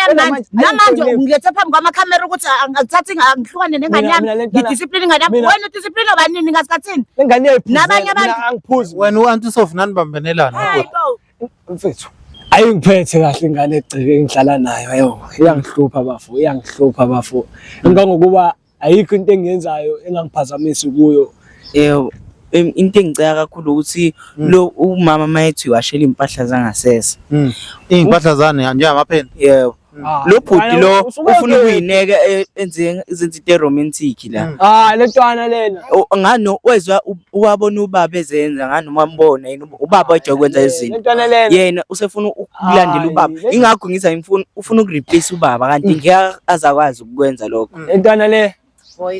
yami Kodwa manje. manje Namanje ayingihloniphi. ungilethe phambi kwamakhamera ukuthi angithathi angihlukane nengane Mina- yami. mina le ntwana- Ngidiscipline ingane yami. mina- Wena udiscipline obanini ngasikhathini? Le ngane iyayiphuzela, Nabanye abantu- mina angiphuzi. Wena u-anti Sophie nanibambenelana. Hayi bo. Mfethu, ayingiphethe kahle ingane egceke engihlala nayo ayo iyangihlupha bafo, iyangihlupha bafo. Ngangokuba ayikho into engiyenzayo engangiphazamisi kuyo. Yebo, into engiceka kakhulu ukuthi lo umama mayethi washela impahla zangasese. Iy'mpahla zani njengamapheni. Yebo. Ah, Lo bhuti lo usuke ufuna ke- ukuyineka enze izinto into eromantic la. Ah, le ntwana lena. Ngano wezwa wabona ubaba ezenza ngani wambona yena ubaba wajwa ukwenza Le izinto. ntwana lena. Yena usefuna ukulandela Hayi, ubaba. Ingakho ngithi angifuni ufuna ukureplace ubaba kanti ngeke azakwazi ukukwenza lokho. Le ntwana le.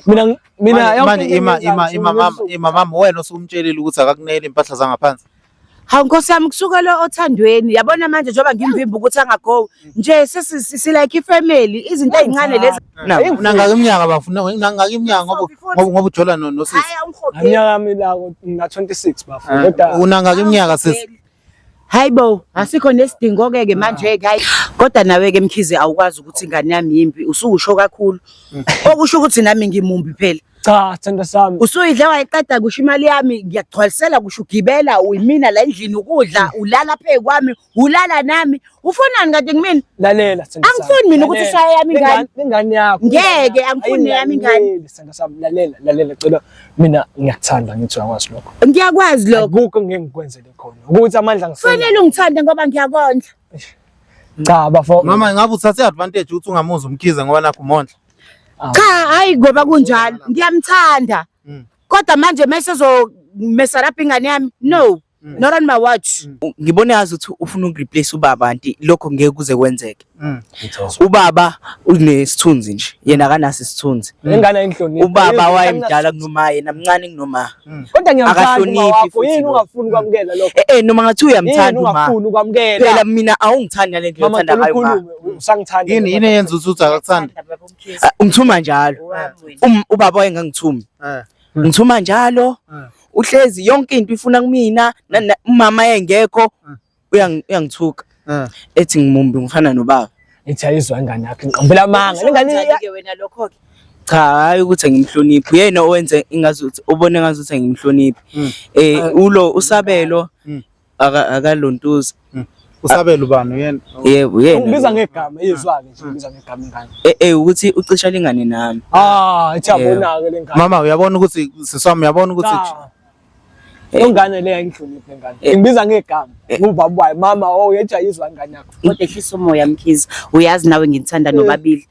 Mina mina yonke Manje into ima engiyenzayo ima ima mama ngisuke ima mama wena usumtshelile ukuthi akakuneli impahla zangaphansi. Hawu Nkosi yami kusukela othandweni yabona manje njengoba ngimvimba ukuthi angago nje sesi like ifamily izinto ezincane lezi. Unangaka iminyaka bafuna unangaka iminyaka ngoba ngoba ujola nosisi. Hayi awungihogeli. Iminyaka yami la na 26 bafo. Kodwa Unangaka iminyaka sisi. Hayi bo, asikho nesidingo ke ke manje ke hayi. Kodwa nawe ke Mkhize awukwazi ukuthi ingane yami yimbi, usuwusho kakhulu. Okusho ukuthi nami ngimumbi phela. cha sithando sami. Usuyidle wayiqeda kusho imali yami, ngiyakugcwalisela kusho ugibela uyimina la endlini ukudla, ulala phezu kwami, ulala nami. Ufunani kanti kumina? Lalela sithando sami. Angifuni mina ukuthi Lalela. ushaye yami ingane. Lengane yakho. Ngeke, angifuni neyami ingane. Ayilaleli, Sithando sami, lalela, lalela cela mina ngiyakuthanda ngithi uyakwazi lokho. Ngiyakwazi lokho. Akukho engeke ngikwenzele khona. Ukuthi amandla ngisena. Kufanele ungithande ngoba ngiyakondla. Cha bafo. Mama ngabe uthathe advantage ukuthi ungamuzi uMkhize ngoba nakho umondla. Cha, hayi ngoba kunjalo. Ngiyamthanda. Kodwa manje mase mess up ingane yami, no. Not on my watch. Ngibone yazi ukuthi ufuna ukureplace ubaba kanti lokho ngeke kuze kwenzeke. Ubaba unesithunzi nje, yena akanaso isithunzi. Lengane ayingihloniphi. Ubaba wayemdala kunoma yena, mncane kunoma. Kodwa ngiyamthanda Akahloniphi uma wakho. futhi Yini lo. ungafuni ukwamukela lokho? Noma ngathi Yini uyamthanda uma. ungafuni ukwamukela? Phela mina awungithandi ngale ndlela Mama othanda cela ngayo uma. ukhulume, usangithanda. Yini yini eyenza ukuthi uthi akakuthandi? Ah, Ungithuma njalo. Ubaba wayengangithumi. Ngithuma njalo. Uhlezi yonke into ifuna kumina, umama engekho uyangithuka. Ethi ngimumbi ngifana nobaba. Ithi ayizwa ingane yakho inqambela amanga. Lengane ke wena lokho ke. Cha, hayi ukuthi angimhloniphi. Uyena owenze ingazuthi ubone ngazuthi angimhloniphi. Ulo usabelo akalontuza. Usabelo ubani uyena? Yebo, uyena. Ungibiza ngegama, izwa ke nje ungibiza ngegama ingane. Ukuthi ucisha lingane nami. Ah, ithi yabona ke lengane. Mama uyabona ukuthi siswami uyabona ukuthi Cha. Ingane le ayingihloniphi lengane. Ngibiza ngegama. Ngubaba wayo, mama, oh yejayizwa ingane yakho. Kodwa ehlisa umoya Mkhize, uyazi nawe ngithanda nobabili.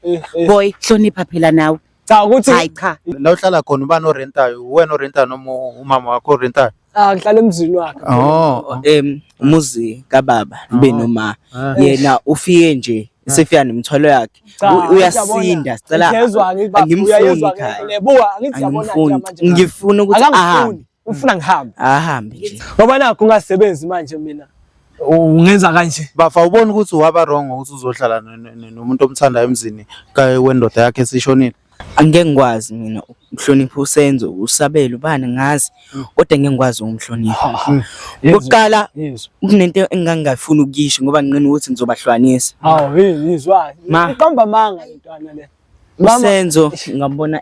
Boy, hlonipha phela nawe. Cha ukuthi Hayi cha. La uhlala khona ubani orentayo? Uwena orentayo noma umama wakho orentayo? Ah, ngihlala emzini wakhe. Oh. Umuzi kababa ube noma yena ufike nje sefika nemithwalo yakhe. Cha, Uyasinda, sicela ngiyezwa ngithi baba, angimfuni uyayizwa ekhaya. le buka, angithi yabona nje Angimfuni. manje. Ngifuna ukuthi Akangifuni, ahambe. ufuna ngihambe. Ahambe nje. Ngoba nakho ungasebenzi manje mina. Ungenza kanje. Bafa ubona ukuthi waba wrong ukuthi uzohlala nomuntu omthandayo emzini wendoda yakhe esishonile. Angeke ngikwazi mina ukuhlonipha uSenzo, usabelo ubani ngazi, kodwa ngeke ngikwazi ukumhlonipha. Okokuqala Yizwa. kunento engangingafuni ukuyisho ngoba nginqena ukuthi ngizobahlukanisa. Hawu, yizwa. Ma. Iqamba amanga lentwana le. Mama, uSenzo ngambona